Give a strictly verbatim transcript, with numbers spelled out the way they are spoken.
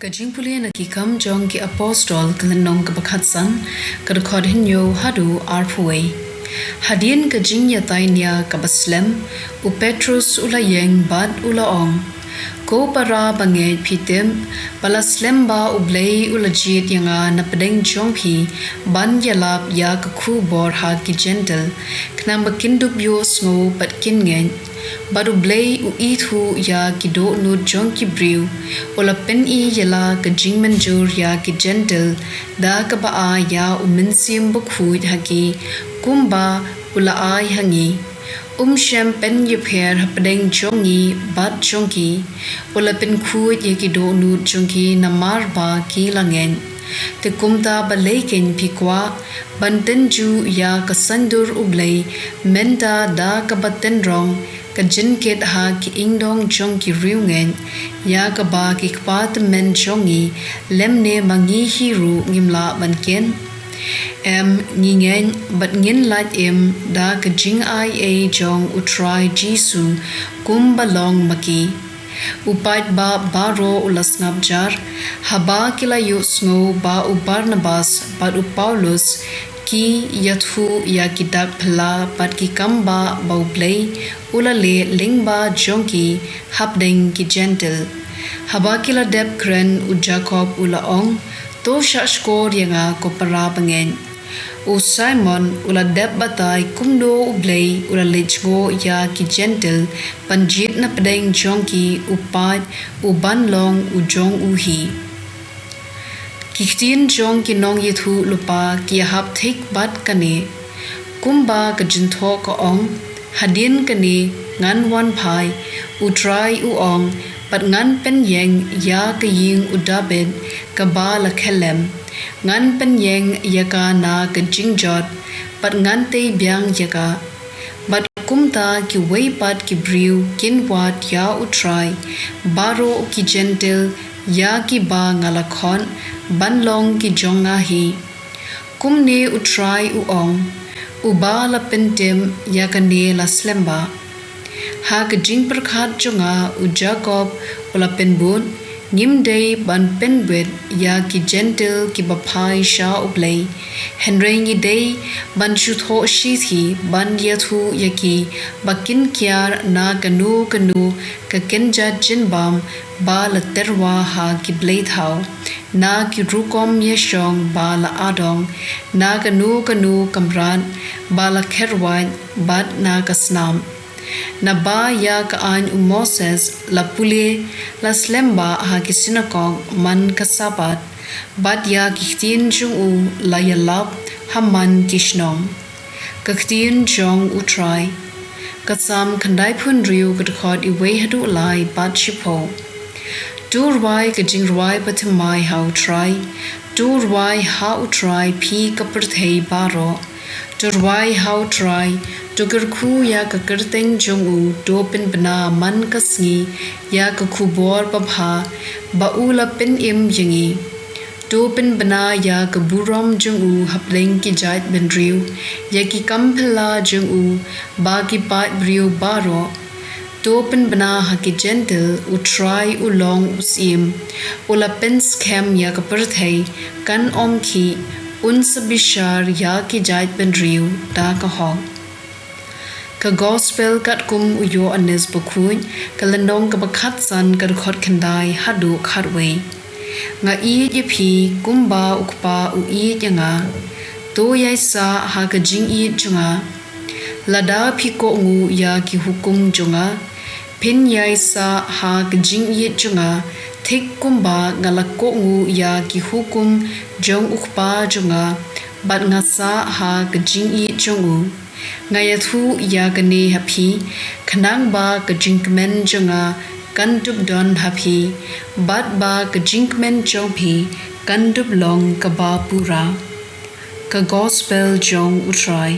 Ka jingpule na Ki Kam jong ki Apostol, ka lynnong kaba khatsan, ka dkhot hynñiew haduh arphew wei. Hadien ka jingïatai nia kaba slem, u Petrus u la ïeng bad u la ong, Ko para bangeit, phi tip ba la slem ba U Blei u la jied ïa nga na pdeng jong phi ban ïalap ïa ka khubor ha ki Jentil, khnang ba kin dup ïohsngew bad kin ngeit. Bad U Blei u ithuh ïa ki dohnud jong ki briew, u la pyni ïa la ka jingmynjur ïa ki Jentil da kaba ai ïa U Mynsiem Bakhuid ha ki, kumba u la ai ha ngi. Um shym pynïapher hapdeng jong ngi bad jong ki. U la pynkhuid ïa ki dohnud jong ki namar ba ki la ngeit. Te kumta balei kein phi kwah ban tynjuh ïa ka saiñdur U Blei mynta da kaba tynrong ka jingkit ha ki ïingdong jong ki riewngeit, ïa kaba ki kpa tymmen jong ngi lymne ma ngi hi ruh ngim lah ban kit? Em, ngi ngeit bad ngin lait im da ka jingaiei jong U Trai Jisu kumba long ma ki. U paidbah baroh u la sngap jar haba ki la ïohsngew ba u Barnabas bad u Paulus ki ïathuh ïa ki dak phylla bad ki kambah ba U Blei u la leh lyngba jong ki hapdeng ki Jentil. Haba ki la dep kren, u Jakob u la ong, To shah shkor ïa nga, ko para bangeit. U Simon u la dep batai kumno U Blei u la leit jngoh ïa ki Jentil ban jied na pdeng jong ki, u paid u ban long u jong u hi. Ki ktien jong ki nongïathuhlypa ki ïahap thik bad kane. Kumba ka jingthoh ka ong, Hadien kane ngan wan phai, U Trai u ong, bad ngan pynïeng ïa ka ïing u Dabid kaba la khyllem. Ngan pynïeng ïa ka na ka jingjot, bad ngan tei biang ïa ka. Bad kumta kiwei pat ki briew kin wad ïa U Trai, baroh ki Jentil ïa kiba nga la khot ban long ki jong nga hi. Kumne U Trai u ong, uba la pyntip ïa kane la slem bha. Ha ka jingpyrkhat jong nga, u Jakob u la pynbud, ngim dei ban pynbit ïa ki Jentil kiba phai sha U Blei. Hynrei ngi dei ban shu thoh shithi ban ïathuh ïa ki ba kin kiar na kano kano ka kynja jingbam ba la tyrwa ha ki blei thaw, na ki rukom ïashong ba la adong, na kano kano ka mrad ba la kherwait, bad na ka snam. Naba ïa ka aiñ u Moses la pule, la slem bha ha ki synagog man ka Sabbath, bad ïa ki ktien jong u la ïalap ha man ki shnong. Ka ktien jong U Trai. Ka Salm khyndaiphew hynriew, ka dkhot iwei haduh lai bad shiphew. To rwai ka jingrwai bathymmai ha U Trai. To rwai ha U Trai phi ka pyrthei baroh. To rwai ha U Trai, to kyrkhu ïa ka kyrteng jong u, to pynbna man ka sngi ïa ka khubor babha ba u la pynim ïa ngi. To pynbna ïa ka burom jong u hapdeng ki jaitbynriew, ïa ki kam phylla jong u ba ki paidbriew baroh. To pynbna ha ki Jentil, U Trai u long u syiem. U la pynskhem ïa ka pyrthei, kan ym khih, un sa bishar ïa ki jaitbynriew da ka hok. Ka Gospel katkum u Ïoannis Bakhuid, ka lynnong kaba khatsan, ka dkhot khyndai haduh khatwei. Nga ïeit ïa phi kumba U Kpa u ïeit ïa nga. To ïai sah ha ka jingïeit jong nga. Lada phi kohnguh ïa ki hukum jong nga, phin ïai sah ha ka jingïeit jong nga, thik kumba nga la kohnguh ïa ki hukum jong U Kpa jong nga, bad nga sah ha ka jingïeit jong u. Nga ïathuh ïa kane ha phi, khnang ba ka jingkmen jong nga kan dup don ha phi, bad ba ka jingkmen jong phi kan dup long kaba pura. Ka Gospel jong U Trai.